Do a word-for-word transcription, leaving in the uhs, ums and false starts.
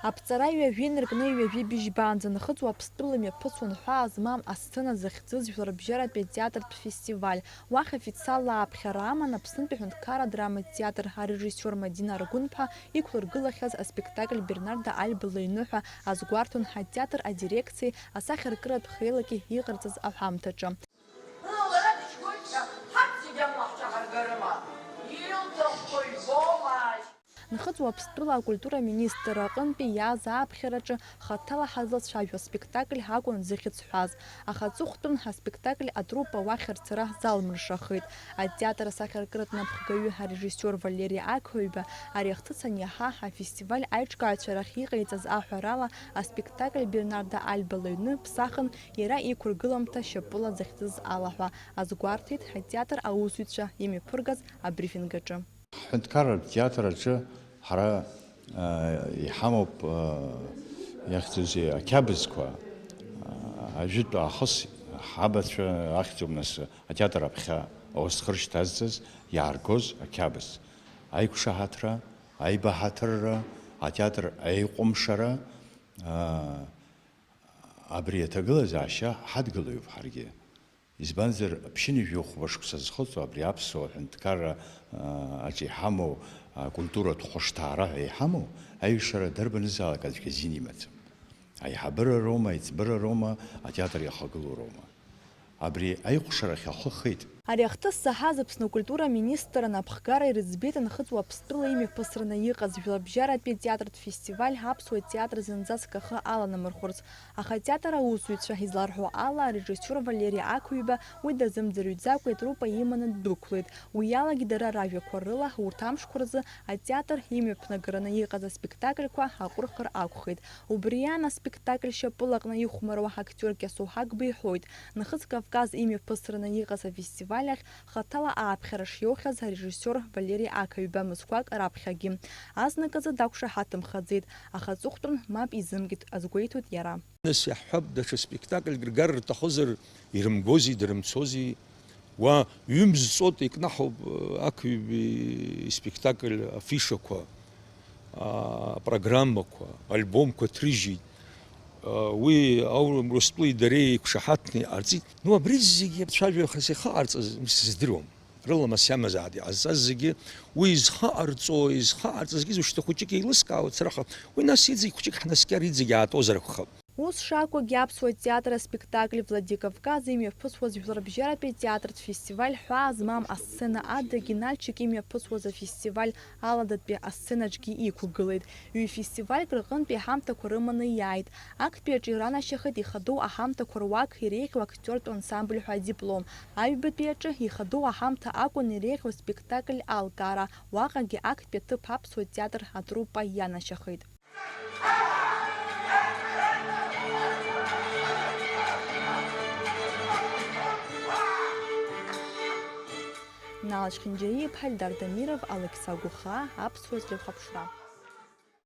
Аԥҵара ҩажәи инаркны ҩажәи быжьбаанӡа Нахыҵ Уаԥстәыла имҩаԥысуан ҳәаа змам асцена захьӡыз жәларбжьаратәи атеатртә фестиваль. Уахь официалла ааԥхьара аман Аԥснытәи аҳәынҭқарра адраматә театр арежиссиор Мадина Аргәынԥҳа иқәлыргылахьаз аспектакль Бернарда Альба лыҩны ҳәа азгәарҭон ҳатеатр адирекциеи асахьаркыратә хеилаки иҟарҵаз аҳәамҭаҿы. Лара дыжьгоит ҳәа ҳарҭ зегьы амла ҳҿаҳаргарыма? Илҭахқәоу ибомашь? Нхыҵ Уаԥстәыла акультура министр аҟынтәи иааз ааԥхьараҿы хаҭала ҳазлацәажәо аспектакль акәын зыхьӡ ҳәаз, аха аҵыхәтәан ҳаспектакль атруппа уахь рцара залмыршахеит. Атеатр асахьаркыратә напхгаҩы арежиссиор Валери Ақаҩба ари ахҭыс аниаҳа, афестиваль аиҿкааҩцәа рахь иҟаиҵаз аҳәарала, аспектакль Бернарда Альба лыҩны ԥсахын, иара иқәыргыламҭа шьапыла захьӡыз ала ҳәа азгәарҭеит атеатр аусзуҩцәа имҩаԥыргаз абрифинг аҿы. Ҳҳәынҭқарратә театр аҿы ҳара, а, иҳамоуп, а, иахьӡузеи, ақьабзқәа, а, ажәытә аахыс ҳабацәа ахьӡуп, нас, атеатр аԥхьа аусхыршьҭазҵаз иааргоз ақьабз, аиқәшаҳаҭра, аибаҳаҭырра, атеатр аиҟәымшара, а, абри аҭагылазаашьа ҳадгылоуп ҳаргьы. Избанзар, ԥшьынҩажәи хәба шықәса зхыҵуа абри аԥсуа ҳәынҭқарра, а, аҿы иҳамоу, акультуратә хәышҭаара ҳәа иҳамоу аиҩшара дарбанызаалак аӡәгьы азин имаӡам. Аиҳабыра роума, аиҵбыра роума, атеатр иахагылоу роума. Абри аихәшарахь ахы хеит. Ари ахҭыс заҳаз Аԥсны акультура аминистр анапхгара ирыӡбеит Нхыҵ Уаԥстәыла имҩаԥысраны иҟаз жәларбжьаратәи атеатртә фестиваль аԥсуа театр зынӡаск ахы аланамырхәырц. Аха атеатр аусзуҩцәа изларҳәо ала, арежиссиор Валери Ақаҩба уи дазымӡырҩӡакәа итруппа иманы ддәықәлеит. Уи алагьы дара ражәақәа рыла, урҭ амшқәа рзы атеатр имҩаԥнагараны иҟаз аспектакльқәа аҟәырхыр акәхеит. Убри аан аспектакль шьапыла аҟны ихәмаруа актиор Кьасоу Ҳагба иҳәоит, Нахыҵ Кавказ имҩаԥысраны иҟаз афестиваль ахь хаҭала ааԥхьара шиоухьаз арежиссиор Валери Ақаҩба мызқәак раԥхьагьы. Азныказы дақәшаҳаҭымхаӡеит, аха аҵыхәтәан мап изымкит, азгәеиҭоит иара. Нас иаҳҳәап, даҽа спектакльк ргар рҭахызар, ирымгози, дрымцози. Уа ҩымз ҵот икнаҳауп, э, Ақаҩби испектакль афишақәа, а, апрограммақәа, альбомқәа ҭрыжьит. А, уи Урыстәылеи дареи еиқәшаҳаҭны иҟарҵеит. Ну, абри зегьы ацәажәахас ихы ҟарҵаз, ус сыздыруам. Рыламыс иамазаат иҟазҵаз зегьы, уи изхаҟарҵо, изхаҟарҵазгьы зышьҭа хәыҷык еилыскаауеит сара, аха уи нас иҵегь хәыҷык ҳнаскьар, иҵегь аатәозар акәхап. Ус шакәугьы, аԥсуа театр аспектакль Владикавказ имҩаԥысуаз жәларбжьаратәи атеатртә фестиваль ҳәаа змам асцена адагьы Нальчик имҩаԥысуаз афестиваль аладатәи асценаҿгьы иқәгылеит. Ҩ-фестивальк рҟынтәи аҳамҭақәа рыманы иааит. Актәи аҿы иранашьахеит ихадоу аҳамҭақәа руак иреиӷьу актиортә ансамбль ҳәа адиплом. Аҩбатәи аҿы ихадоу аҳамҭа акәын иреиӷьу аспектакль алкаара, уаҟагьы актәи аҭыԥ аԥсуа театр атруппа ианашьахеит. Нал Чхинджариа-иԥҳа, Эльдар Дамиров, Алықьса Гәыхаа, аԥсуа телехәаԥшра.